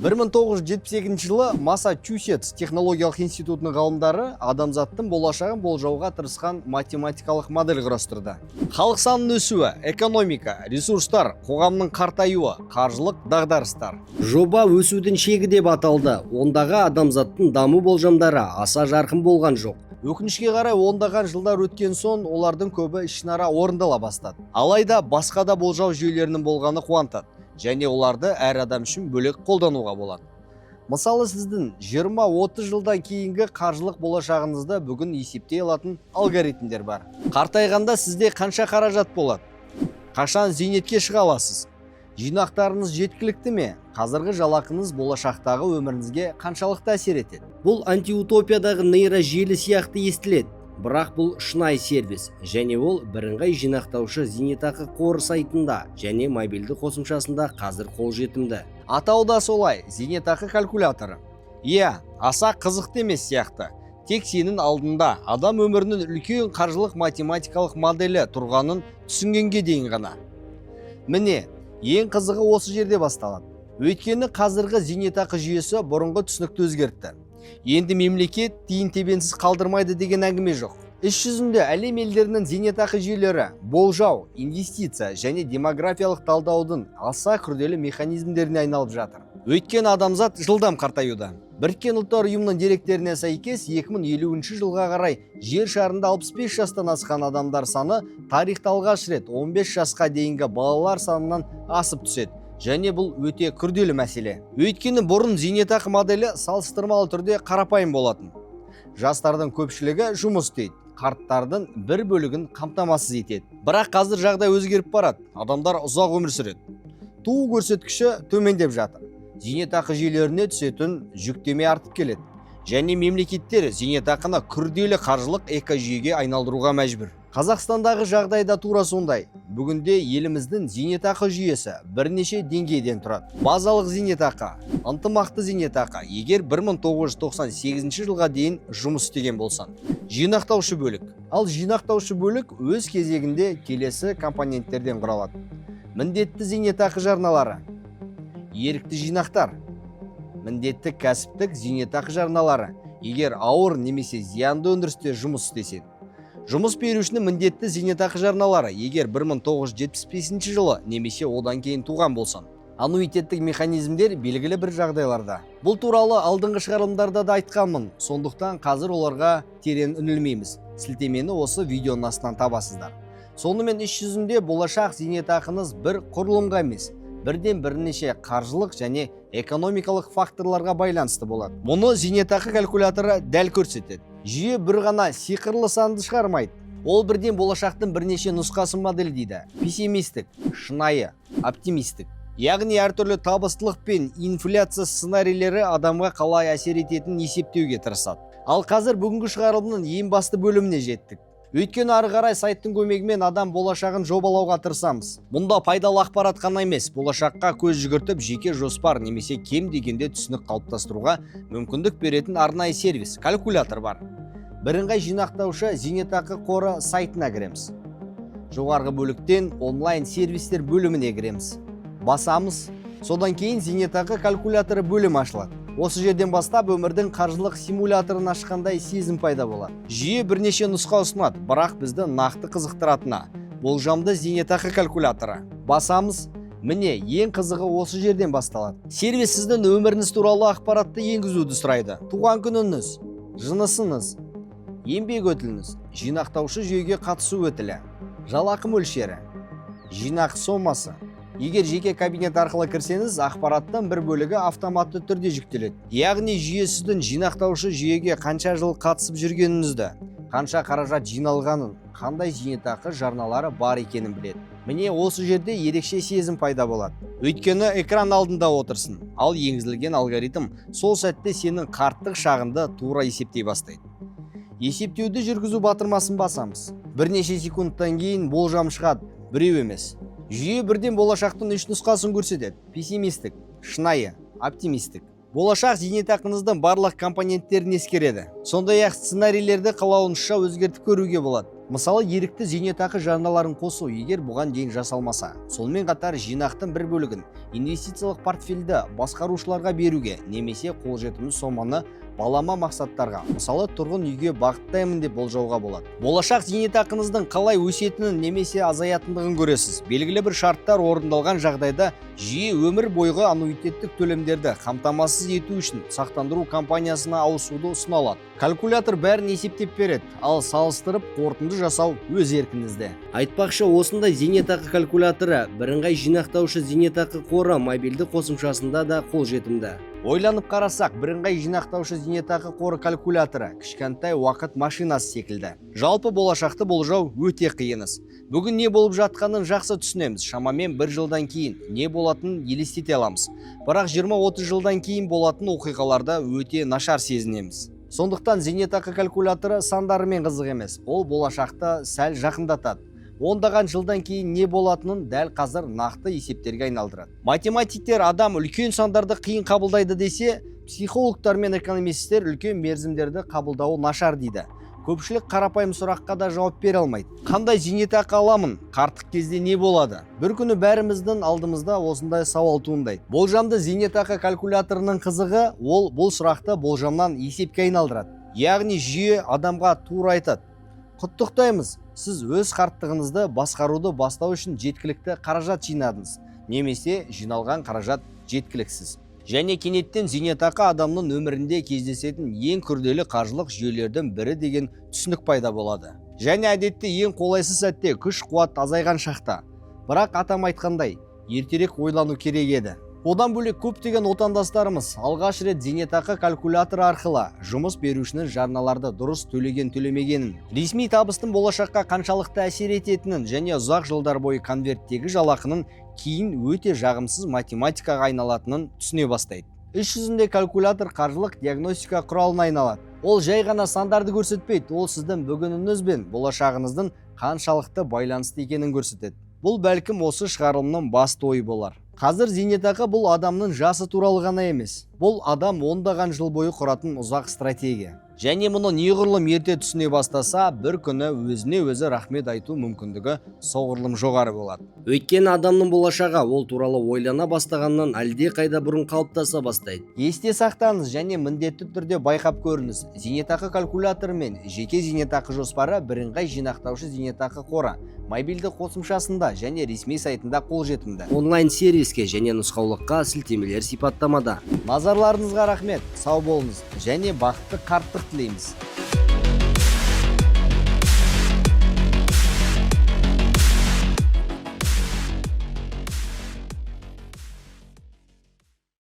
1972 жылы Массачусетс технологиялық институтының ғалымдары адамзаттың болашағын болжауға тырысқан математикалық модель құрастырды. Халық санының өсуі, экономика, ресурстар, қоғамның қартаюы, қаржылық дағдарыстар. Жоба «Өсудің шегі» деп аталды. Ондағы адамзаттың даму болжамдары аса жарқын болған жоқ. Өкінішке қарай, ондаған жылдар өткен соң олардың көбі ішінара орындала бастады. Алайда басқа да болжау жүйелерінің болғаны қуантады және оларды әр адам үшін бөлек қолдануға болады. Мысалы, сіздің 20-30 жылдан кейінгі қаржылық болашағыңызды бүгін есептей алатын алгоритмдер бар. Қартайғанда сізде қанша қаражат болады? Қашан зейнетке шыға аласыз? Жинақтарыңыз жеткілікті ме? Қазіргі жалақыңыз болашақтағы өміріңізге қаншалықты әсер етеді? Бұл антиутопиядағы нейрожелі сияқты естіледі, бірақ бұл шынайы сервис және ол бірыңғай жинақтаушы зейнетақы қоры сайтында және мобильді қосымшасында қазір қолжетімді. Атауы да солай: зейнетақы калькуляторы. Иә, аса қызықты емес сияқты. Тек сенің алдында адам өмірінің үлкен қаржылық математикалық моделі тұрғанын түсінгенге дейін ғана. Міне, ең қызығы осы жерде басталады. Өйткені қазіргі зейнетақы жүйесі бұрынғы түсінікті өзгертті. Енді мемлекет тиын тебенсіз қалдырмайды деген әңгіме жоқ. Іс жүзінде әлем елдерінің зейнетақы жүйелері болжау, инвестиция және демографиялық талдаудың аса күрделі механизмдеріне айналып жатыр. Өйткені адамзат жылдам қартаюда. Біріккен Ұлттар Ұйымының деректеріне сәйкес, 2050 жылға қарай жер шарында 65 жастан асқан адамдар саны тарихта алғаш рет 15 жасқа дейінгі балалар санынан асып түседі. Және бұл өте күрделі мәселе. Өйткені бұрын зейнетақы моделі салыстырмалы түрде қарапайым болатын. Жастардың көпшілігі жұмыс істейді, қарттардың бір бөлігін қамтамасыз етеді. Бірақ қазір жағдай өзгеріп барады. Адамдар ұзақ өмір сүреді. Туу көрсеткіші төмендеп жатыр. Зейнетақы жүйелеріне түсетін жүктеме артып келеді. Және мемлекеттер зейнетақыны күрделі қаржылық экожүйеге айналдыруға мәжбүр. Қазақстандағы жағдай да тура сондай. Бүгінде еліміздің зейнетақы жүйесі бірнеше деңгейден тұрады. Базалық зейнетақы, ынтымақты зейнетақы, егер 1998 жылға дейін жұмыс істеген болсаң. Жинақтаушы бөлік. Ал жинақтаушы бөлік өз кезегінде келесі компоненттерден құралады. Міндетті зейнетақы жарналары, ерікті жинақтар, міндетті кәсіптік зейнетақы жарналары, егер ауыр немесе зиянды өндірісте жұмыс істесең. Жұмыс берушінің міндетті зейнетақы жарналары, егер 1975 жылы немесе одан кейін туған болсаң. Аннуитеттік механизмдер белгілі бір жағдайларда. Бұл туралы алдыңғы шығарылымдарда да айтқанмын, сондықтан қазір оларға терең үңілмейміз. Сілтемені осы видеоның астынан табасыздар. Сонымен, іс жүзінде болашақ зейнетақыңыз бір құрылымға емес, бірден бірнеше қаржылық және экономикалық факторларға байланысты болады. Мұны зейнетақы калькуляторы дәл көрсетеді. Жүйе бір ғана сиқырлы санды шығармайды. Ол бірден болашақтың бірнеше нұсқасын модельдейді: пессимистік, шынайы, оптимистік. Яғни әртүрлі табыстылық пен инфляция сценарийлері адамға қалай әсер ететінін есептеуге тырысады. Ал қазір бүгінгі шығарылымның ең басты бөліміне жеттік. Өйткені ары қарай сайттың көмегімен адам болашағын жобалауға тырысамыз. Мұнда пайдалы ақпарат қана емес, болашаққа көз жүгіртіп, жеке жоспар немесе кем дегенде түсінік қалыптастыруға мүмкіндік беретін арнайы сервис, калькулятор бар. Бірыңғай жинақтаушы зейнетақы қоры сайтына кіреміз. Жоғарғы бөліктен онлайн сервистер бөліміне кіреміз. Басамыз. Содан кейін зейнетақы калькуляторы бөлімі ашылады. Осы жерден бастап өмірдің қаржылық симуляторын ашқандай сезім пайда болады. Жүйе бірнеше нұсқа ұсынады, бірақ бізді нақты қызықтыратыны – болжамды зейнетақы калькуляторы. Басамыз. Міне, ең қызығы осы жерден басталады. Сервис сіздің өміріңіз туралы ақпаратты енгізуді сұрайды. Туған күніңіз, жынысыңыз, еңбек өтіліңіз, жинақтаушы жүйеге қатысу өтілі, жалақы мөлшері, жинақ сомасы. Егер жеке кабинет арқылы кірсеңіз, ақпараттың бір бөлігі автоматты түрде жүктеледі. Яғни жүйе сіздің жинақтаушы жүйеге қанша жыл қатысып жүргеніңізді, қанша қаражат жиналғанын, қандай зейнетақы жарналары бар екенін біледі. Міне, осы жерде ерекше сезім пайда болады. Өйткені экран алдында отырсың, ал енгізілген алгоритм сол сәтте сенің қарттық шағыңды тура есептей бастайды. Есептеуді жүргізу батырмасын басамыз. Бірнеше секундтан кейін болжам шығады, біреу емес. Жүйе бірден болашақтың үш нұсқасын көрсетеді: пессимистік, шынайы, оптимистік. Болашақ зейнетақыңыздың барлық компоненттерін ескереді. Сондай ақ сценарийлерді қалауынша өзгертіп көруге болады. Мысалы, ерікті зейнетақы жарналарын қосу, егер бұған дейін жасалмаса. Сонымен қатар жинақтың бір бөлігін инвестициялық портфельді басқарушыларға беруге немесе қолжетімді соманы балама мақсаттарға, мысалы, тұрғын үйге бағыттаймын деп болжауға болады. Болашақ зейнетақыңыздың қалай өсетінін немесе азаятындығын көресіз. Белгілі бір шарттар орындалған жағдайда жүйе өмір бойғы аннуитеттік төлемдерді қамтамасыз ету үшін сақтандыру компаниясына ауысуды ұсына алады. Калькулятор бәрін есептеп береді, ал салыстырып қорытынды жасау өз еркіңізде. Айтпақшы, осындай зейнетақы калькуляторы бірыңғай жинақтаушы зейнетақы қоры мобильді қосымшасында да қолжетімді. Ойланып қарасақ, бірыңғай жинақтаушы зейнетақы қоры калькуляторы кішкентай уақыт машинасы секілді. Жалпы, болашақты болжау өте қиын іс. Бүгін не болып жатқанын жақсы түсінеміз, шамамен бір жылдан кейін не болатынын елестете аламыз. Бірақ 20-30 жылдан кейін болатын оқиғаларды өте нашар сезінеміз. Сондықтан зейнетақы калькуляторы сандарымен қызық емес, ол болашақты сәл жақындатады. Ондаған жылдан кейін не болатынын дәл қазір нақты есептерге айналдырады. Математиктер адам үлкен сандарды қиын қабылдайды десе, психологтар мен экономисттер үлкен мерзімдерді қабылдауы нашар дейді. Көпшілік қарапайым сұраққа да жауап бере алмайды: қандай зейнетақы аламын, қарттық кезде не болады? Бір күні бәріміздің алдымызда осындай сауал туындайды. Болжамды зейнетақы калькуляторының қызығы, ол бұл сұрақты болжамнан есепке айналдырады. Яғни жүйе адамға тура айтады: құттықтаймыз, сіз өз қарттығыңызды басқаруды бастау үшін жеткілікті қаражат жинадыңыз немесе жиналған қаражат жеткіліксіз. Және кенеттен зейнетақы адамның өмірінде кездесетін ең күрделі қаржылық жүйелердің бірі деген түсінік пайда болады. Және әдетте ең қолайсыз сәтте, күш қуат азайған шақта. Бірақ атам айтқандай, ертерек ойлану керек еді. Одан бөлек, көптеген отандастарымыз алғаш рет зейнетақы калькуляторы арқылы жұмыс берушінің жарналарды дұрыс төлеген төлемегенін, ресми табыстың болашаққа қаншалықты әсер ететінін және ұзақ жылдар бойы конверттегі жалақының кейін өте жағымсыз математикаға айналатынын түсіне бастайды. Іс жүзінде калькулятор қаржылық диагностика құралына айналады. Ол жай ғана сандарды көрсетпейді, ол сіздің бүгініңіз бен болашағыңыздың қаншалықты байланысты екенін көрсетеді. Бұл, бәлкім, осы шығарылымның басты ойы болар. Қазір зейнетақы бұл адамның жасы туралы ғана емес, бұл адам ондаған жыл бойы құратын ұзақ стратегия. Және мұны неғұрлым ерте түсіне бастаса, бір күні өзіне өзі рахмет айту мүмкіндігі соғұрлым жоғары болады. Өйткені адамның болашағы ол туралы ойлана бастағаннан әлдеқайда бұрын қалыптаса бастайды. Есте сақтаңыз және міндетті түрде байқап көріңіз: зейнетақы калькуляторы мен жеке зейнетақы жоспары бірыңғай жинақтаушы зейнетақы қоры мобильді қосымшасында және ресми сайтында қолжетімді. Онлайн сервиске және нұсқаулыққа сілтемелер сипаттамада. Назарларыңызға рахмет, сау болыңыз және бақытты қарттық тілейміз.